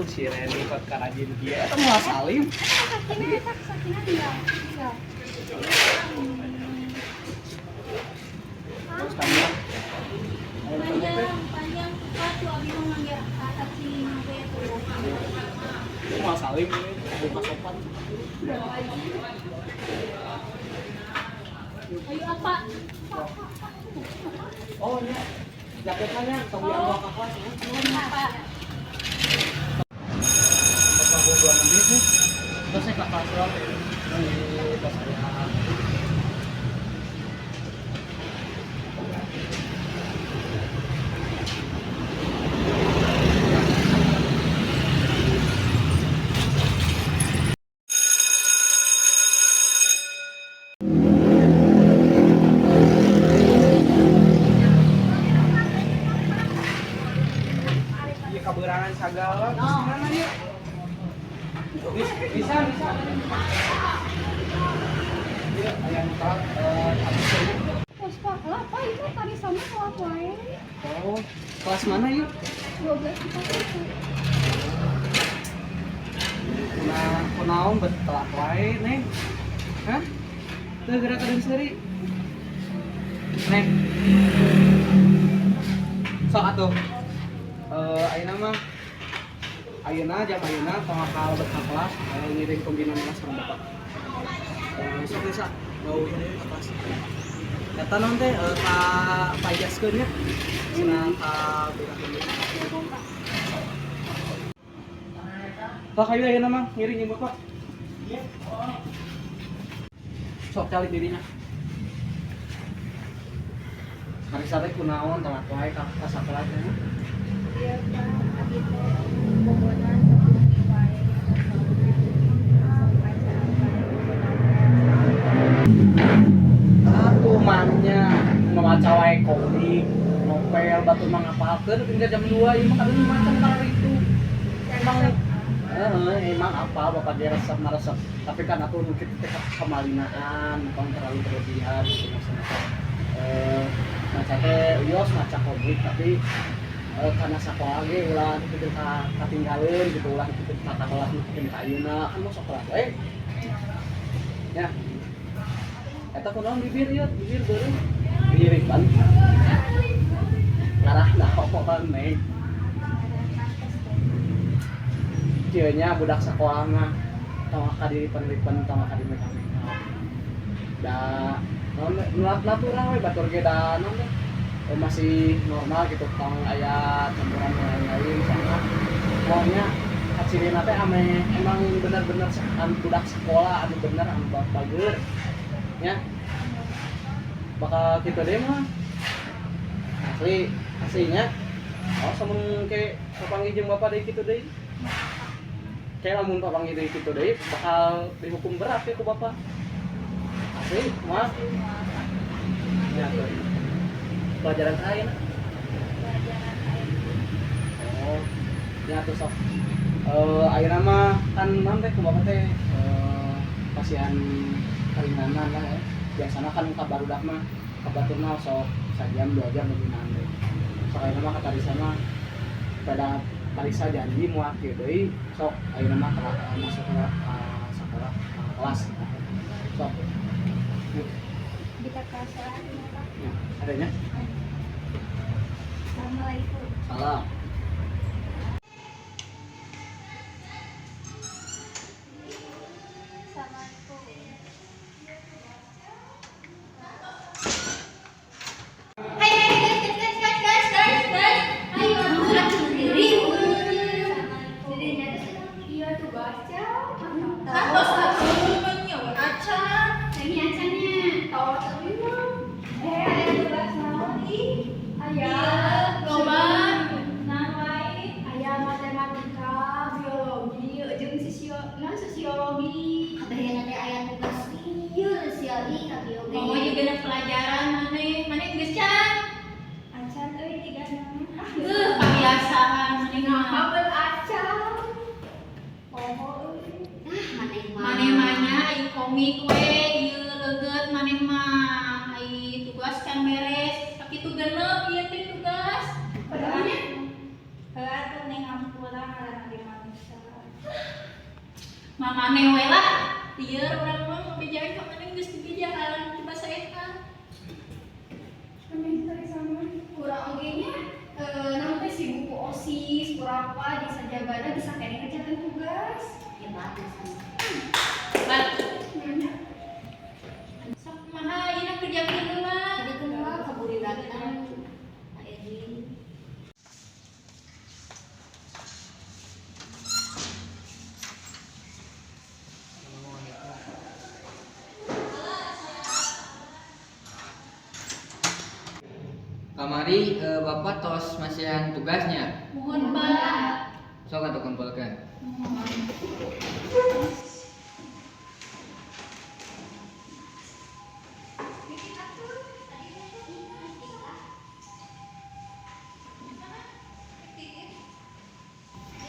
Aduh, si Reni kok karajin kieu eta moal salim. Sakina eta sakina tinggal. Tinggal. Terus panjang. Ayo, Panjang, panjang tepat tuh abi mau manggil atas si Mangke tuh. Itu moal salim ini, buka sopan. Ayo apa? Oh, iya. Jaketnya tong diambil ke kelas ya. Apa? Bapak 2 menit nih. Terus saya ke kelas berapa ya? Di kelas saya. Iya, kaberangan sagala. Terus gimana ya? Bisa, bisa. Iya, aya nu telat habis ini. Terus Pak, lah Pak itu tadi sama kelas wae. Oh, kelas mana yuk? 12 kita satu. Kuna kunaon bet telat wae, Neng? Hah? Teu geura kadeung seuri. Neng. Sok atuh. Eh, ayeuna mah ayeuna jam ayeuna tong ka lebet ka kelas, aya ngiring pembinaan kelas sama bapak. Eh, sok bisa bau ini ke kelas. Eta naon teh ka pajaskeun nya. Cenah ka bedakeun. Pak ayo ayeuna mah ngiring jeung bapak. Sok calik dirinya. Hari sate kunaon telat wae ka sakola teh. Iya Pak, abi teh bobonan sapungi wae. Bacaan wae bobonan. Atuh manya maca wae komik, novel, batur mah ngapalkeun hingga jam 2 ieu mah kadang macam kalar itu. Emang heeh, emang apa bapak dia resep resep, tapi kan aku mungkin teh kemalinaan, tong terlalu berlebihan gitu maksudnya. Eh, maca teh wios maca komik tapi karena sekolah ge ulah nepikeun ka katinggaleun gitu, ulah nepikeun ka kelas nepikeun ka ayeuna kan mau sekolah we. Ya. Eta kunaon bibir ieu, bibir beureum. Diripan. Ngarah naon, Neng? Kieu nya budak sekolah mah tong ka diripen-ripen, tong ka di make up. Da naon natural we batur ge da naon teh masih normal gitu, tong aya campuran lain-lain sama pokoknya kacirina teh ame emang bener-bener anu budak sekolah anu bener anu bager nya bakal kitu deh mah asli aslinya. Oh, sama ke papanggih jeung bapak deui kitu deui, kayak lamun papanggih deui kitu deui bakal dihukum berat ya ku bapak asli mah ya tuh. Pelajaran saya? Pelajaran AMD. Oh ya tuh sok ayeuna mah kan non teh ku bapak teh pasihan keringanan lah ya. Biasanya kan ka barudak mah ka batur mah sok sajam 2 jam pembinaan deh. Sok ayeuna mah kata sama pada pariksa janji moal kieu deui. Sok ayeuna mah telah masuk ke sekolah ke kelas sok. Yuk. Kita kelas ya, Pak. Ya, adanya. Assalamualaikum. Salam. Assalamualaikum. Hai hai guys guys guys guys guys guys guys. Ayo atuh sendiri. Iya tuh baca. Kan tos atuh nya we acan. Ini acannya. Tahu tapi mah. Eh, aya tugas naon ih? Aya. Loba. Naon wae? Aya matematika, biologi, jeung naon sosiologi. Kabehna teh aya tugas ieu sia ih ka kieu ge. Mau juga na pelajaran maneh, maneh geus can. Acan euy tiga nama. Heuh, kebiasaan maneh mah. Ngabet acan. Poho euy. Ah, maneh mah. Maneh mah nya ai komik we ieu leugeut maneh mah. Ai tugas can beres, sakitu genep ieu teh tugas. Padahal nya. Heuh atuh neng hampura ngaranna. Abi manusia. Mamane we lah. Lieur urang mah ngabejaan ka maneh geus dibejaan coba saeta. Kurang oge nya naon teh sibuk ku OSIS, kurapa di sajabana bisa keneh ngerjakeun tugas. Ya bagus. Bat. Sok kumaha ayeuna kerjakeun heula. Kerjakeun heula kaburu datang. Pak Edwin. Kamari Bapak tos masihan tugasnya. Mohon, Pak. Sok atuh kumpulkeun. Mohon.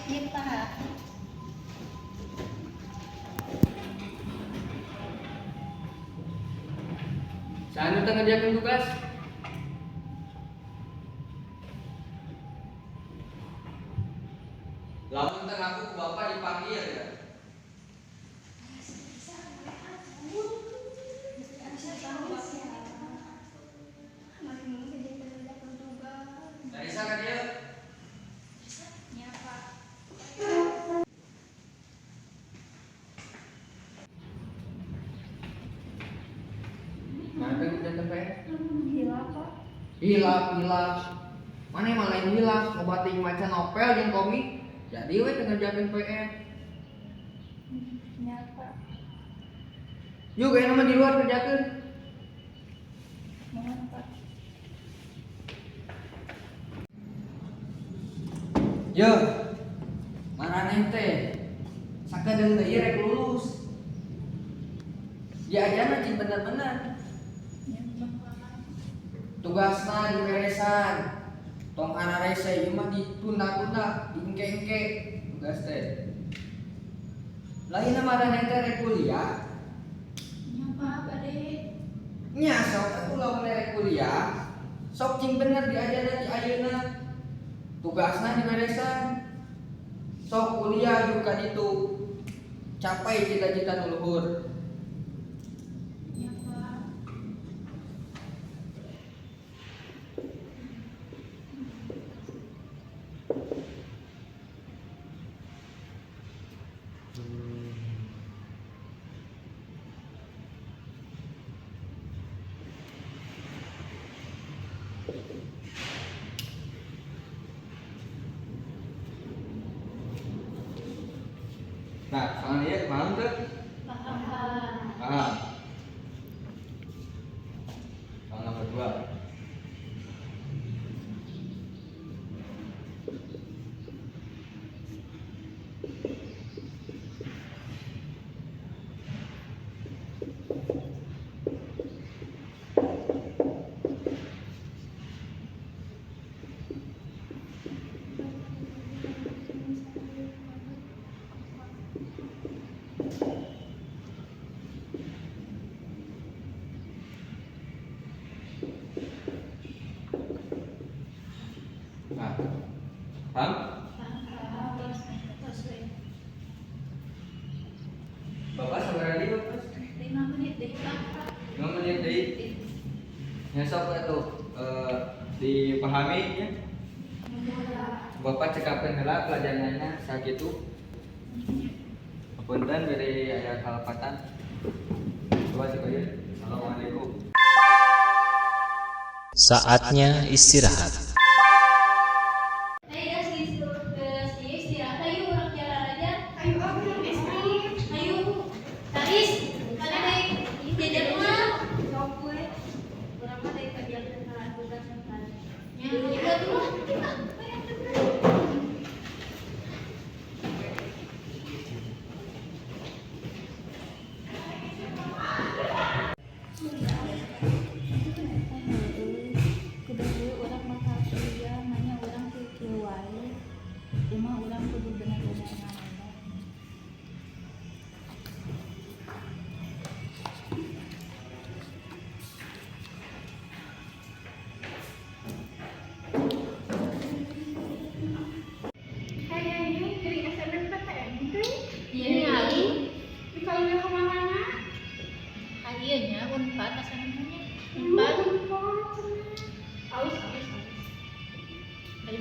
Iya, Pak. Saha nu teu ngerjakeun tugas? Lamun teu ngaku ku Bapak dipanggil ya. Darisa ka dieu. Ya, Pak. Mana teu ngerjakeun PR? Hilap, Pak. Hilap, hilap. Maneh mah lain hilap, loba teuing maca novel jeung komik. Jadi we teu ngerjakeun PR. Ya, Pak. Yuk kayaknya mah di luar kerjakeun. Mohon, Pak. Yo. Maraneh teh sakedeung deui rek lulus. Diajarna cing bener-bener. Ya, Pak. Tugasna diberesan. Tong ararese ieu mah ditunda-tunda, diengke-engke tugas teh. Lainna maraneh teh rek kuliah, Nya, Pak, bade. Nya sok atuh lamun rek kuliah, sok cing bener diajarna di ayeuna. Tugasna diberesan. Sok kuliah juga ditu. Capai cita-cita nu luhur. Nya, Pak. Nah, soalnya ieu paham teu? Paham, Pak. Paham. Soal nomor 2. Nah, paham? Paham, Pak. Tos, tos we. Bapak sabaraha deui, Bapak? 5 menit deui, Pak. 5 menit deui. Ya sok atuh dipahami ya. Bapak cekapkeun heula pelajaranna sakitu. Punten bade aya kalepatan. Coba cek. Assalamualaikum. Saatnya istirahat. Ayo guys, geus ieu istirahat ayo urang jalan aja. Ayo ah, minum es krim. Ayo. Taris, mana naik jajan mah? Sok we. Urang mah teh kerjakeun kana tugas kan. Ya, udah tuh lah. Kita. Ayo, tuh. Kudu urang mah.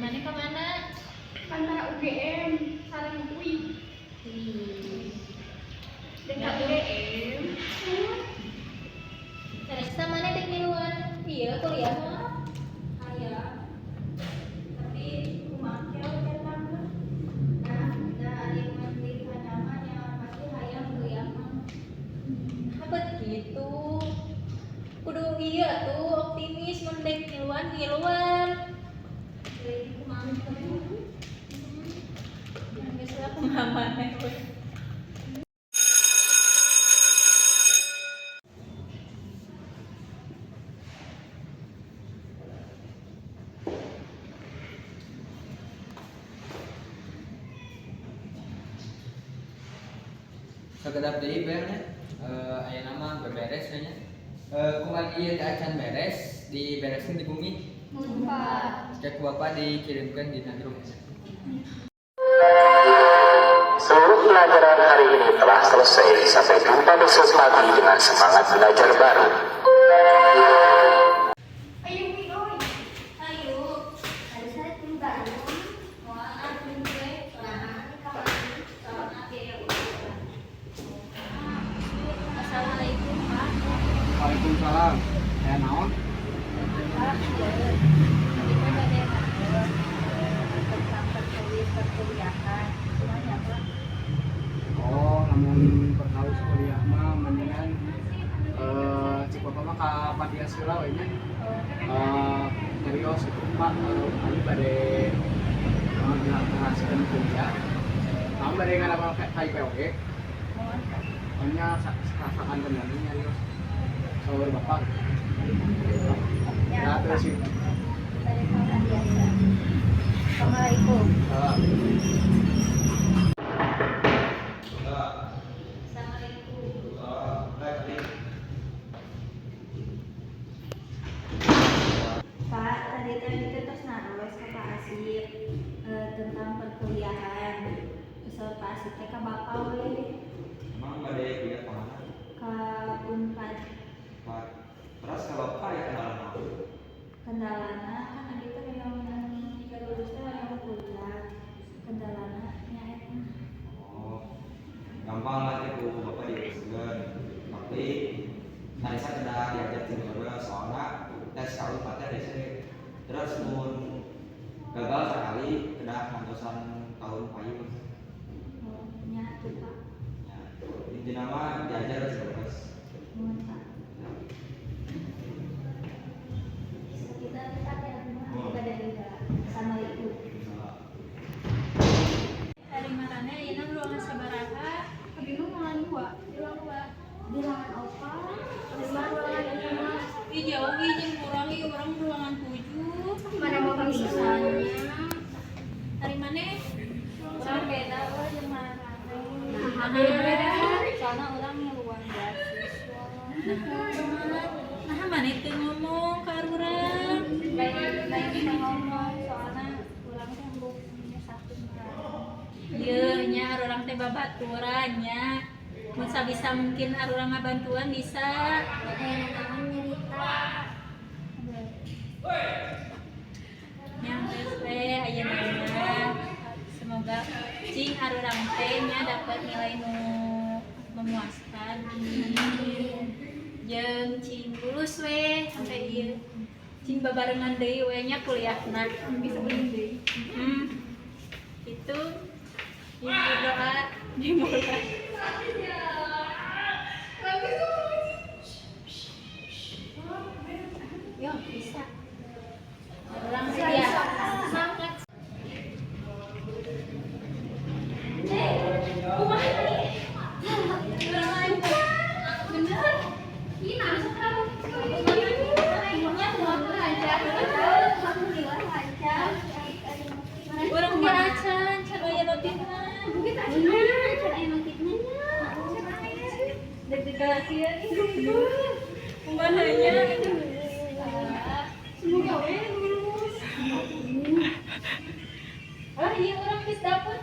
Mana ka mana? Antara UGM sareng UI. Wih. Dekat UGM. Teresa mana dek miluan? Iya, kuliah mah. Aya. Tapi kumaha we eta mah. Nah, da ari mun pilihan mah nya pasti hayang kuliah mah. Apa gitu? Kudu iya tuh optimis mun dek miluan miluan. Jadi kumaha teh? Geus lah kumaha maneh we. Sakedap deui Bel nya. Aya nama beberes we nya. Kumaha ieu teh acan beres, dibereskeun di bumi. Muhun, Pak. Cek ku Bapak dikirimkeun dina grup. Seluruh pelajaran hari ini telah selesai. Sampai jumpa besok pagi dengan semangat belajar baru. Ayo UI oi. Ayo. Harus saya tunggu. Moal ah tunggu we. Soalna soalna biaya ujian. Assalamualaikum, Pak. Waalaikumsalam. Aya naon? Pak, iya. Abi teh bade nanya tentang perkuliahan perkuliahan. Kumaha ya, Pak? Oh, lamun perkawis kuliah mah mendingan cik bapak mah ka Padias heula we nya. Nyarios itu Pak, abi bade ngahaskeun kuliah. Kamu bade ngadamal ka KIP oge? Mohon, Pak. Pokoknya sakantenan nyarios. Saur bapak. Ya, Ya, Pak. terus sih. Bade ka Padiasa. Assalamualaikum. Assalamualaikum. Pak, tadi teh kita terus naros ke Pak Asip tentang perkuliahan. Saur Pak Asip teh ka Bapak we. Emang bade kuliah ke mana? Ka Unpad. Pak. Terus kalau Bapak ya kendala naon? Kendalana kan abi teh hoyong jika lulus teh hoyong kuliah. Kendalana nya eta. Oh, gampang lah teh ku Bapak diuruskeun. Tapi Marisa kedah diajar cing heureuy soalna tes ka Unpad teh hese. Terus mun gagal sekali kedah ngantosan tahun payun. Oh, nya atuh Pak. Ya, intina mah diajar cing leres. Nuhun Pak. Ya. Sekitar Pak ya, Oh. bade heula. Assalamualaikum. Ari maraneh ayeuna ruangan sabaraha? Abi mah ruangan 2. Di ruang 2. Di ruangan opat, di ruangan lima. Ih jauh ih jeung urang ih urang ruangan 7. Mana mau Misalnya Ari maneh? Urang beda euy jeung maraneh. Nah, beda. Soalna urang ngiluan beasiswa. Nah, maneh teu ngomong ka urang. Lain lain bisa ngomong soalna urang teh embung nyusahkeun maraneh. Ieu nya arurang teh babaturan nya. Mun sabisa mungkin arurang ngabantuan bisa. Aya naon nyerita. Nya geus we ayeuna mah. Semoga cing arurang teh nya dapet nilai nu memuaskan. Jeung cing lulus we sampai ieu. Cing babarengan deui we nya kuliahna. Bisa beli deui. Itu yang berdoa dimulai. Yo, bisa. Orang setia. Semangat. Kumaha nih? Orang lancar. Bener. Ih, nah, sekarang Alhamdulillah lancar. Urang ge acan, can aya notifna. Bukit acan can aya notifna nya. Deg-degan kieu ih. Kumaha nya? Semoga we lulus. Oh iya urang geus dapet.